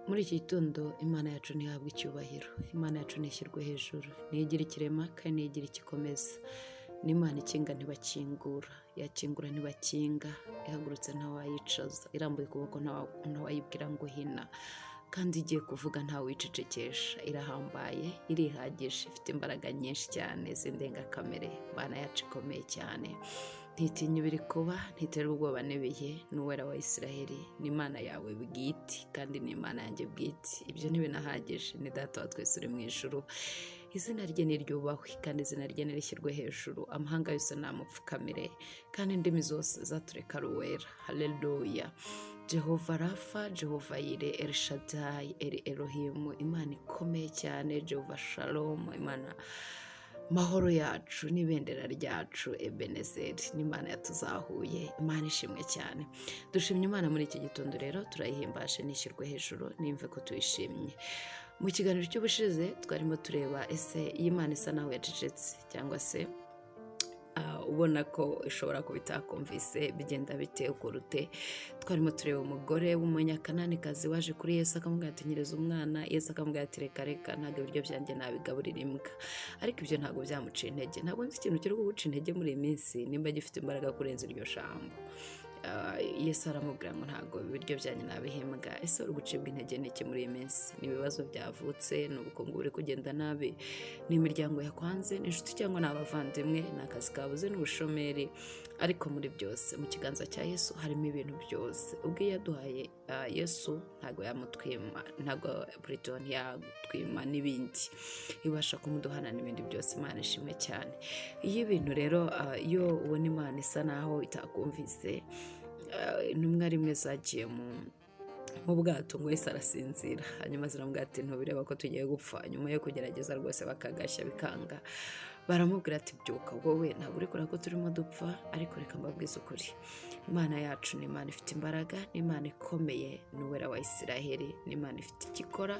Muri iki gitondo Imana yacu ntihabwe icyubahiro, Imana yacu ntishyirwe hejuru, niyo ikirema kandi niyo igira icyo ikomeza. N'Imana ikinga ntibakingura, yakingura ntibakinga, ihagurutse ntawayicaza, irambuye ukuboko ntawayibwira ngo hina, kandi igiye kuvuga ntawicecekesha. Irahambaye, irihagije, ifite imbaraga nyinshi cyane z'indengakamere. Imana yacu ikomeye cyane, ntitinya ibiri kuba, ntiterwa ubwoba n'ibihe, ni Uwera wa Isiraheli, ni Imana yawe bwite kandi ni Imana yanjye bwite. Ibyo ntibinahagije, ni Data wa twese uri mu ijuru. Izina rye niryubahwe kandi izina rye nirishyirwe hejuru, amahanga yose namupfukamire kandi indimi zose zatureka ari uwera. Haleluya. Jehova Rafa, Jehova Yire, El Shaddai, El Elohim, Imana ikomeye cyane, Jehova Shalom, Imana mahoro yacu n'ibendera ryacu, Ebenezeri, n'Imana yatuzahuye, Imana ishimwe cyane. Dushimye Imana muri iki gitondo rero, turayihimbaje, nishyirwe hejuru, nimve ko tuyishimye. Mu kiganiro cy'ubushize twarimo tureba ese iyi Imana isa naho yacecetse, cyangwa se ubona ko ishobora kuba itakumvise, bigenda bite, ukora ute? Twarimo tureba umugore w'umunyakananikazi waje kuri Yesu akamubwira ati nyereza umwana. Yesu akamubwira ati reka reka, ntabwo ibiryo byanjye nabigaburira imbwa. Ariko ibyo ntabwo byamuciye intege. Ntabwo nzi ikintu kiri kuguca intege muri iyi minsi, nimba gifite imbaraga kurenza iryo jambo. Yesu aramubwira ngo ntabwo ibiryo byanjye nabiha imbwa. Ese uri gucibwa intege n'iki muri iyi minsi? Ni ibibazo byavutse, ni ubukungu buri kugenda nabi, ni imiryango yakwanze, ni inshuti cyangwa ni abavandimwe, ni akazi kabuze, ni ubushomeri? Ariko muri byose, mu kiganza cya Yesu harimo ibintu byose. Ubwo iyo yaduhaye Yesu, ntabwo yamutwima, ntabwo Burito ntiyatwima n'ibindi, ibasha kumuduhana n'ibindi byose. Imana ishimwe cyane. Iyo ibintu rero, iyo ubona Imana isa naho itakumvise, intumwa rimwe zagiye mu bwato ngo Yesu arasinzira, hanyuma ziramubwira ati ntubireba ko tugiye gupfa? Nyuma yo kugerageza rwose bakagashya bikanga, baramubwira ati byuka wowe, ntabwo uri kureba ko turimo dupfa? Ariko reka mbabwize ukuri, Imana yacu ni Imana ifite imbaraga, ni Imana ikomeye, ni Uwera wa Isiraheli, ni Imana ifite icyo ikora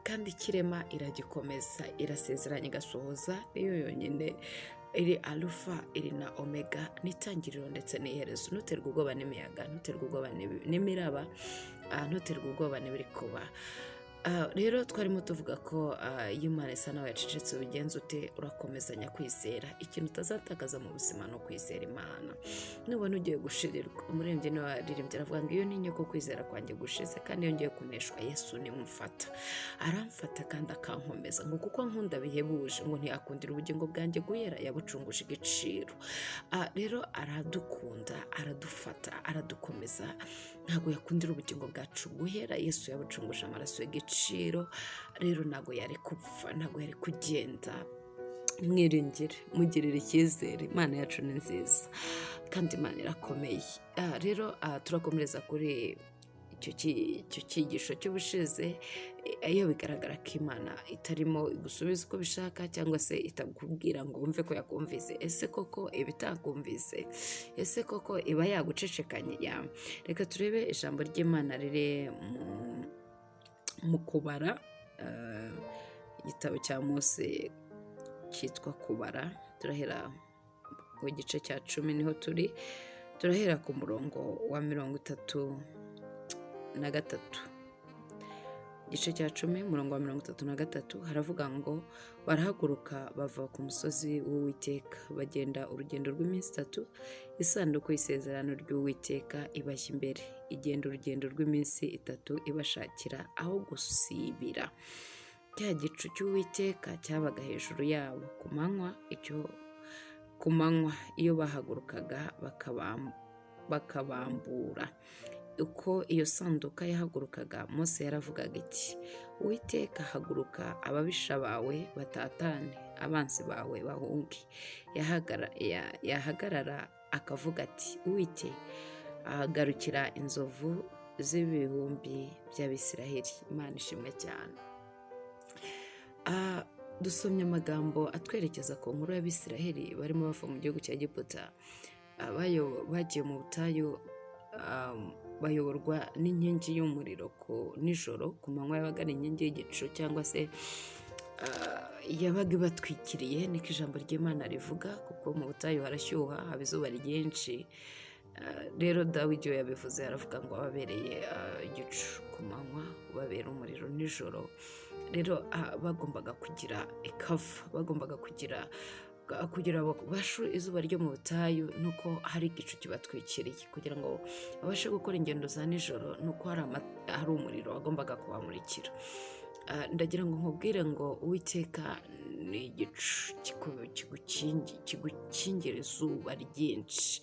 kandi ikirema iragikomeza, irasezeranya igasohoza. Niyo yonyine iri Alufa, iri na Omega, n'itangiriro ndetse n'iherezo. Ntuterwe ubwoba n'imiyaga, ntuterwe ubwoba n'imiraba, ntuterwe ubwoba n'ibiri kuba. Rero twarimo tuvuga ko iyo Imana isa nawe yacecetse, ubigenza ute? Urakomezanya kwizera. Ikintu utazatakaza mu buzima ni ukwizera Imana. Nubona ugiye gushirirwa, umuririmbyi niwe waririmbye aravuga ngo iyo ninye ko kwizera kwanjye gushize kandi iyo ngiye kuneshwa, Yesu niwe umfata, aramfata kandi akankomeza, ngo kuko nkunda bihebuje, ngo ntiyakundira ubugingo bwanjye guhera, yabucunguje igiciro. Rero aradukunda, aradufata, aradukomeza, ntabwo yakundira ubugingo bwacu guhera. Yesu yabucunguje amaraso y'igiciro. Rero ntabwo yari gupfa, ntabwo yari kugenda. Mwiringire, mugirire icyizere. Imana yacu ni nziza kandi Imana irakomeye. Rero turakomereza kuri icyo cyigisho cy'ubushize. Iyo bigaragara ko Imana itarimo igusubiza uko bishaka, cyangwa se itakubwira ngo wumve ko yakumvise, ese koko iba itakumvise? Ese koko iba yagucecekanye? Ya, reka turebe ijambo ry'Imana riri mu Kubara, igitabo cya Mose cyitwa Kubara. Turahera ku gice cya 10, niho turi. Turahera ku murongo wa 33. Igice cya 10, umurongo wa 33, haravuga ngo: "Barahaguruka bava ku musozi w'Uwiteka, bagenda urugendo rw'iminsi 3, isanduku y'isezerano ry'Uwiteka ibajya imbere, igenda urugendo rw'iminsi 3 ibashakira aho gusibira. Cya gicu cy'Uwiteka cyabaga hejuru yabo ku manywa, icyo ku manywa iyo bahagurukaga bakabambura. Uko iyo sanduka yahagurukaga, Mose yaravugaga iti: 'Uwiteka, haguruka, ababisha bawe batatane, abanzi bawe bahunge.' Yahagarara akavuga ati: 'Uwite, ahagarukira inzovu z'ibihumbi by'Abisiraheli.'" Imana ishimwe cyane. Dusomye amagambo atwerekeza ku nkuru y'Abisiraheli barimo bava mu gihugu cya Egiputa. Bagiye mu butayu, bayoborwa n'inkingi y'umuriro ku nijoro, ku manywa yabaga ari inkingi y'igicu, cyangwa se yabaga ibatwikiriye, niko ijambo ry'Imana rivuga, kuko mu butayu harashyuha, haba izuba ryinshi. Rero Dawidi iyo yabivuze aravuga ngo wababereye igicu ku manywa, ubabera umuriro. nijoro. Rero bagombaga kugira ikava, bagombaga kugira kugira ngo babashe izuba ryo mu butayu, nuko hari igicu kibatwikiriye kugira ngo babashe gukora ingendo za nijoro, nuko hari umuriro wagombaga kubamurikira. Ndagira ngo nkubwire ngo Uwiteka ni igicu kigukingira izuba ryinshi.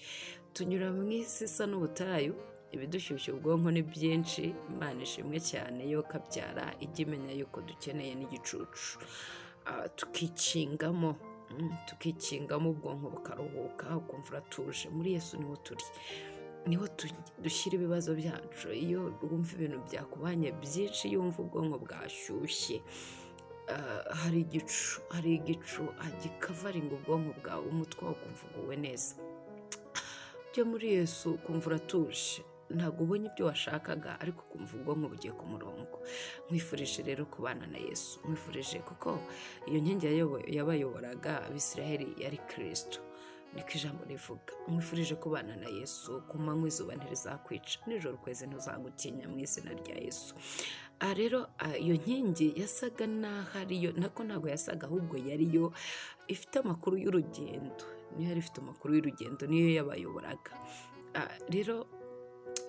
Tunyura mu isi isa n'ubutayu, ibidushyushya ubwonko ni byinshi. Imana ishimwe cyane yo kabyara ijya imenya yuko dukeneye n'igicucu, tukikingamo, tukikingamo ubwonko bukaruhuka, ukumva uratuje. Muri Yesu niho turi, niho dushyira ibibazo byacu. Iyo wumva ibintu byakubanye byinshi, iyo wumva ubwonko bwashyushye, hari igicu, hari igicu gikavaringa ubwonko bwawe, umutwe wawe ukumva uguwe neza. Byo muri Yesu ukumva uratuje, ntabwo ubonye ibyo washakaga, ariko ukumva ubwonko bugiye ku murongo. Nkwifurije rero kubana na Yesu, nkwifurije, kuko iyo nkingi yabayoboraga Abisiraheli yari Kirisito, niko ijambo rivuga. Nkwifurije kubana na Yesu. Ku manywa izuba ntirizakwica, nijoro ukwezi ntuzagutinya, mu izina rya Yesu. Aha rero iyo nkingi yasaga n'aho ariyo, nako ntabwo yasaga, ahubwo yariyo ifite amakuru y'urugendo, niyo yari ifite amakuru y'urugendo, niyo yabayoboraga. Rero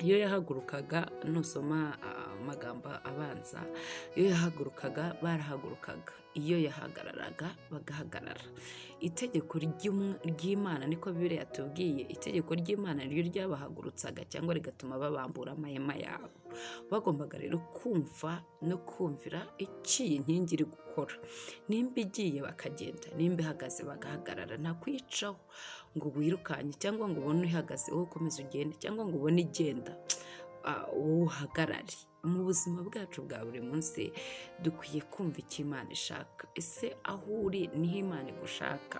iyo yahagurukaga, nusoma amagambo abanza, iyo yahagurukaga barahagurukaga, iyo yahagararaga bagahagarara. Itegeko ry'Imana, niko Bibiliya yatubwiye, itegeko ry'Imana niryo ryabahagurutsaga cyangwa rigatuma babambura amahema yabo. Bagombaga rero kumva no kumvira icyo iyi nkingi iri gukora. Nimba igiye bakagenda, nimba ihagaze bagahagarara. Nta kuyicaho ngo wirukanye, cyangwa ngo ubone ihagaze wowe ukomeze ugende, cyangwa ngo ubone igenda wowe uhagarare. Mu buzima bwacu bwa buri munsi dukwiye kumva icyo Imana ishaka. Ese aho uri niho Imana igushaka?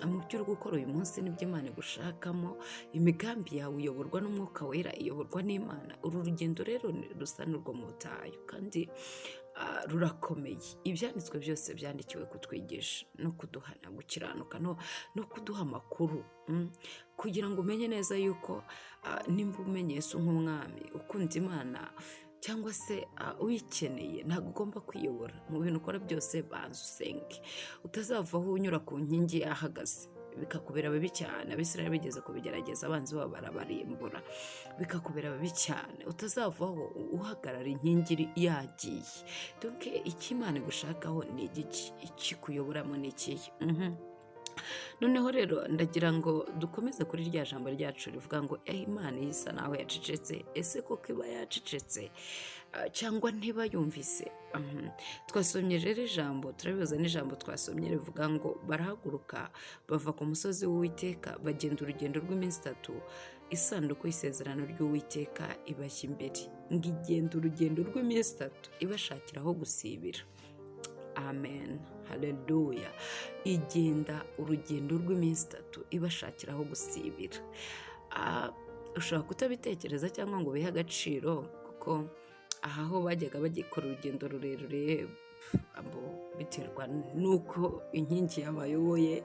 Mu byo uri gukora uyu munsi nibyo Imana igushakamo? Imigambi yawe iyoborwa n'Umwuka Wera, iyoborwa n'Imana? Uru rugendo rero rusa n'urwo mu butayu, kandi rurakomeye. Ibyanditswe byose byandikiwe kutwigisha no kuduhana gukiranuka no kuduha amakuru, kugira ngo umenye neza yuko nimba umenye Yesu nk'umwami, ukunda Imana cyangwa se uyikeneye, ntabwo ugomba kwiyobora mu bintu ukora byose. Banza usenge, utazavaho unyura ku nkingi yahagaze, bikakubera bibi cyane. Abisirayeli bigeze kubigerageza, abanzi babo barabarimbura, bikakubera bibi cyane. Utazavaho uhagarara inkingi yagiye. Donc icyo Imana igushakaho ni igiki? Ikikuyoboramo ni ikihe? Noneho rero ndagira ngo dukomeze kuri rya jambo ryacu rivuga ngo Imana isa naho yacecetse. Ese koko iba yacecetse, cyangwa ntiba yumvise? Twasomye rero ijambo, turabibaza n'ijambo twasomye rivuga ngo barahaguruka bava ku musozi w'Uwiteka, bagenda urugendo rw'iminsi 3, isanduku y'isezerano ry'Uwiteka ibajya imbere. Ngo igenda urugendo rw'iminsi 3 ibashakira aho gusibira. Amen, haleluya. Igenda urugendo rw'iminsi 3 ibashakira aho gusibira. Ushobora kutabitekereza cyangwa ngo ubihe agaciro, kuko aha ho bajyaga bagikora urugendo rurerure, biterwa n'uko inkingi yabayoboye.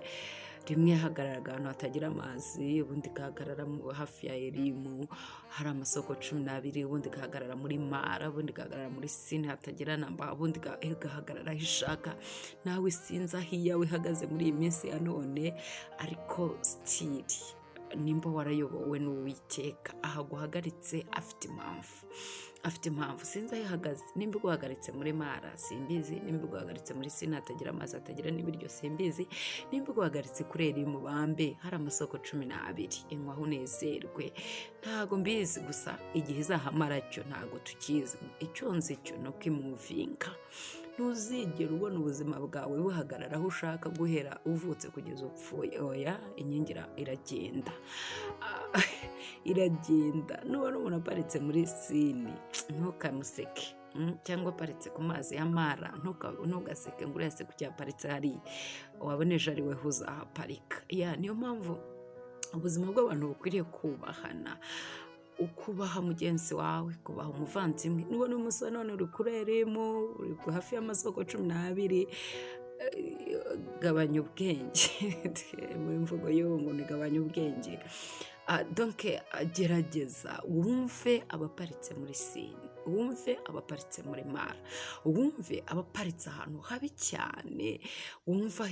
Rimwe yahagararaga ahantu hatagira amazi, ubundi igahagarara hafi ya Elimu hari amasoko 12, ubundi igahagarara muri Mara, ubundi igahagarara muri Sini hatagira namba, ubundi igahagarara aho ishaka. Nawe sinzi aho iyawe ihagaze muri iyi minsi ya none, ariko still nimba warayobowe n'Uwiteka, aha guhagaritse afite impamvu, afite impamvu. Sinzi aho ihagaze, nimba iguhagaritse muri Mara simbizi, nimba iguhagaritse muri Sina hatagira amazi hatagira n'ibiryo simbizi, nimba iguhagaritse kuri Elimu bambe hari amasoko 12, inywaho unezerwe, ntago mbizi. Gusa igihe izahamara cyo ntago tukizi. Icyo nzi cyo ni uko imuvinga. Ntuzigera ubona ubuzima bwawe buhagarara aho ushaka guhera uvutse kugeza upfuye. Oya, inkingi iragenda, iragenda. Nubona umuntu aparitse muri Sini ntukamuseke, cyangwa aparitse ku mazi ya Mara ntugaseke ngo uriya se kuki yaparitse hariya, wabona ejo ari we uzahaparika. Niyo mpamvu ubuzima bw'abantu bukwiriye kubahana, ukubaha mugenzi wawe, kubaha umuvandimwe. Nubona umusore none uri kuri Elimu, uri hafi y'amasoko 12, gabanya ubwenge. Muri mvugo y'ubu ngo ni gabanya ubwenge. Donc gerageza wumve abaparitse muri Sini. Wumve abaparitse muri Mara, wumve abaparitse ahantu habi cyane, wumve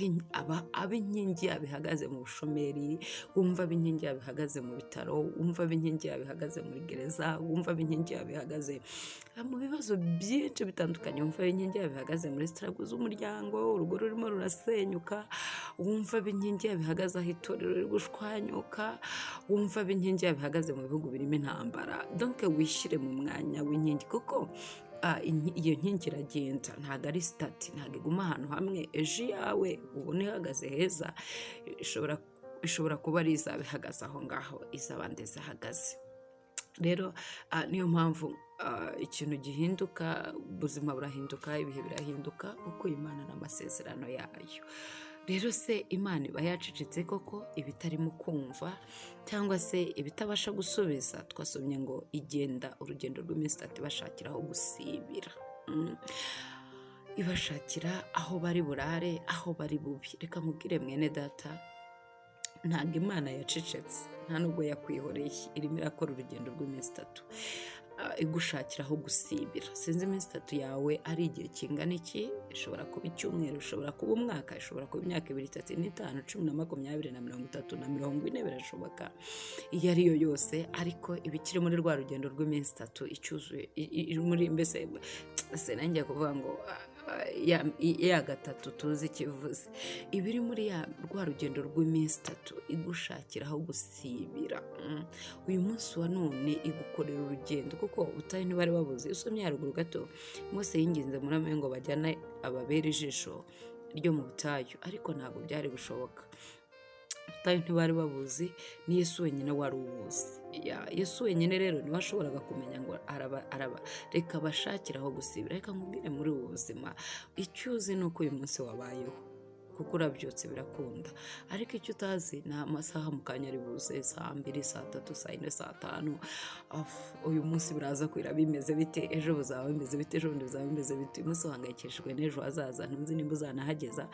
ab'inkingi yabo ihagaze mu bushomeri, wumve ab'inkingi yabo ihagaze mu bitaro, wumve ab'inkingi yabo ihagaze muri gereza, wumve ab'inkingi yabo ihagaze mu bibazo byinshi bitandukanye, wumve ab'inkingi yabo ihagaze muri struggle z'umuryango, urugo rurimo rurasenyuka, wumve ab'inkingi yabo ihagaze aho itorero riri gushwanyuka, wumve ab'inkingi yabo ihagaze mu bihugu birimo intambara. Donc wishyire mu mwanya w'inkingi, kuko iyo nkingi iragenda, ntabwo ari static, ntabwo iguma ahantu hamwe. Ejo iyawe ubona ihagaze heza ishobora kuba ari izaba ihagaze aho ngaho iz'abandi zihagaze. Rero niyo mpamvu ikintu gihinduka, ubuzima burahinduka, ibihe birahinduka, kuko Imana n'amasezerano yayo. Rero se Imana iba yacecetse koko, iba itarimo kumva cyangwa se iba itabasha gusubiza? Twasomye ngo igenda urugendo rw'iminsi 3 ibashakira aho gusibira. Ibashakira aho bari burare, aho bari bubi. Reka nkubwire mwene data, ntabwo Imana yacecetse, nta nubwo yakwihoreye, irimo irakora urugendo rw'iminsi 3 igushakira aho gusibira. Sinzi iminsi 3 yawe ari igihe kingana iki, ishobora kuba icyumweru, ishobora kuba umwaka, ishobora kuba imyaka 2, 3 n'5, 10 na 20 na 30 na 40, birashoboka iyo ari yo yose, ariko iba ikiri muri rwa rugendo rw'iminsi 3 icyuzuye muri mbese sinangiye kuvuga ngo ya gatatu tuzi ikivuze, iba iri muri ya rwa rugendo rw'iminsi 3 igushakira aho gusibira. Uyu munsi wa none igukorera urugendo, kuko ubutayu ntibari babuze. Usomye haruguru gato, Mose yinginze muramu ngo bajyane ababere ijisho ryo mu butayu, ariko ntabwo byari gushoboka. Ubutayu ntibari babuzi, ni Yesu wenyine wari ubuzi. Yesu wenyine rero niwe washoboraga kumenya ngo araba reka bashakire aho gusibira. Reka nkubwire, muri ubu buzima icyo uzi ni uko uyu munsi wabayeho, kuko urabyutse birakunda, ariko icyo utazi ni amasaha mu kanya ari buze, saa 2, saa 3, saa 4, saa 5. Uyu munsi biraza kwira bimeze bite? Ejo buzaba bimeze bite? Ejo bundi buzaba bimeze bite? Uyu munsi uhangayikishijwe n'ejo hazaza, ntuzi nimba uzanahageza.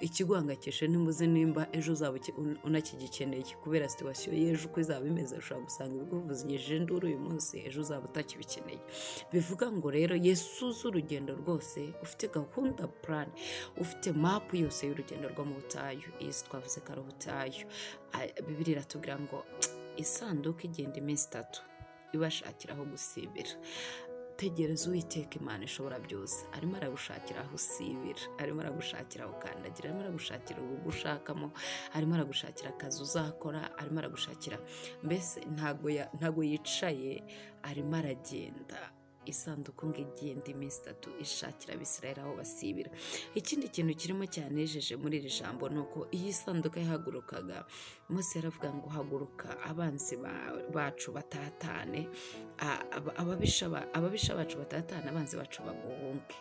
Ikiguhangayikishije nimba uzi nimba ejo uzaba unakigikeneye, kubera situation y'ejo uko izaba imeze. Ushobora gusanga ibiguvugije induru uyu munsi, ejo uzaba utakibikeneye. Bivuga ngo rero Yesu uzi urugendo rwose, ufite gahunda, plan, ufite map yose y'urugendo rwo mu butayu. Iyi si twavuze ko ari ubutayu. Bibiliya iratubwira ngo isanduku igenda iminsi 3 ibashakira aho gusibira. Tegereza Uwiteka Imana ishobora byose, arimo aragushakira aho usibira, arimo aragushakira aho ukandagira, arimo aragushakira urugo ushakamo, arimo aragushakira akazi uzakora, arimo aragushakira, mbese ntago yicaye, arimo aragenda. Isanduku ngo igenda iminsi 3 ishakira Abisirayeli aho basibira. Ikindi kintu kirimo cyanejeje muri iri jambo ni uko iyi sanduku yahagurukaga, Mose yaravuga ngo haguruka abanzi bacu batatane, ababisha bacu batatane, abanzi bacu baguhunge.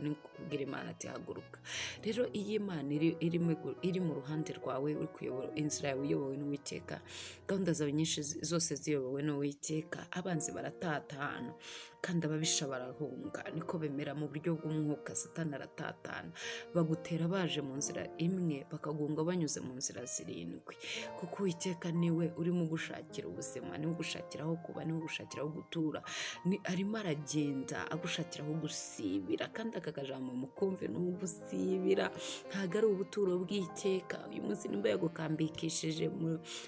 Ni kubwira Imana ati haguruka. Rero iyo Imana iri mu ruhande rwawe, uri kuyobora inzira yawe iyobowe n'Uwiteka, gahunda zawe nyinshi zose ziyobowe n'Uwiteka, abanzi baratatana kandi ababisha barahunga. Niko bemera mu buryo bw'umwuka, Satani aratatana. Bagutera baje mu nzira imwe, bakagunga banyuze mu nzira 7, kuko Uwiteka niwe urimo gushakira ubuzima, niwe ugushakira aho kuba, niwe ugushakira aho gutura, arimo aragenda agushakira aho gusibira. Kandi aka kajambo mukumve, ni ugusibira, ntabwo ari ubuturo bw'iteka. Uyu munsi nimba yagukambikishije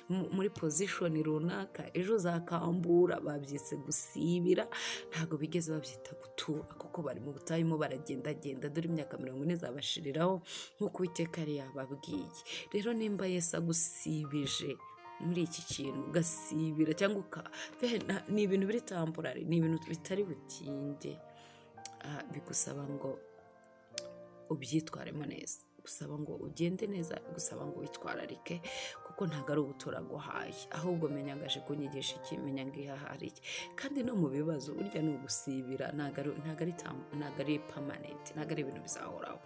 muri position runaka, ejo uzakambura. Babyise gusibira, ntabwo bigeze babyita gutura, kuko bari mu butayu baragendagenda. Dore imyaka 40 izabashiriraho nk'uko Uwiteka yari yababwiye. Rero nimba Yesu agusibije muri iki kintu, ugasibira cyangwa ni ibintu biri temporary, ni ibintu bitari butinde, bigusaba ngo ubyitwaremo neza, gusaba ngo ugende neza, gusaba ngo witwararike, kuko ntabwo ari ubutura aguhaye, ahubwo menya ngo aje kunyigisha iki, menya ngo ihaha hari iki. Kandi no mu bibazo burya ni ugusibira, ntabwo ari permanent, ntabwo ari ibintu bizahoraho.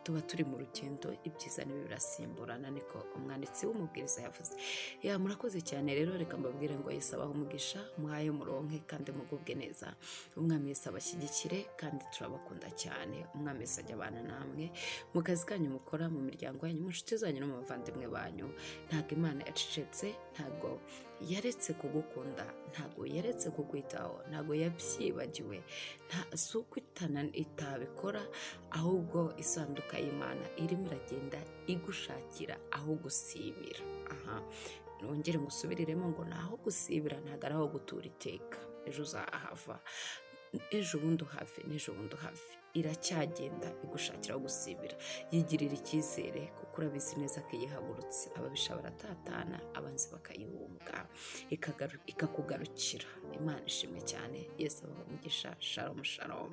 Tuba turi mu rugendo, ibyiza n'ibibi birasimburana, niko umwanditsi w'umubwiriza yavuze. Ya, murakoze cyane. Rero reka mbabwire ngo Yesu abahe umugisha, muhaye muronke kandi mugubwe neza. Umwami Yesu abashyigikire kandi turabakunda cyane. Umwami Yesu ajya abana namwe mu kazi kanyu mukora. ikora mu miryango yanyu, mu nshuti zanyu no mu bavandimwe banyu. Ntabwo Imana yacecetse, ntabwo yaretse kugukunda, ntabwo yaretse kukwitaho, ntabwo yabyibagiwe. Si uko itabikora, ahubwo isanduka y'Imana irimo iragenda igushakira aho gusibira. Aha nongere ngusubiriremo ngo ni aho gusibira, ntabwo ari aho gutura iteka. Ejo uzahava, ejo bundi uhave, n'ejo bundi uhave. Iracyagenda igushakira aho gusibira. Yigirira icyizere kuko urabizi neza ko iyo ihagurutse ababisha baratatana, abanzi bakayihunga, ikakugarukira. Imana ishimwe cyane. Yesu abahe umugisha. Shalom, shalom.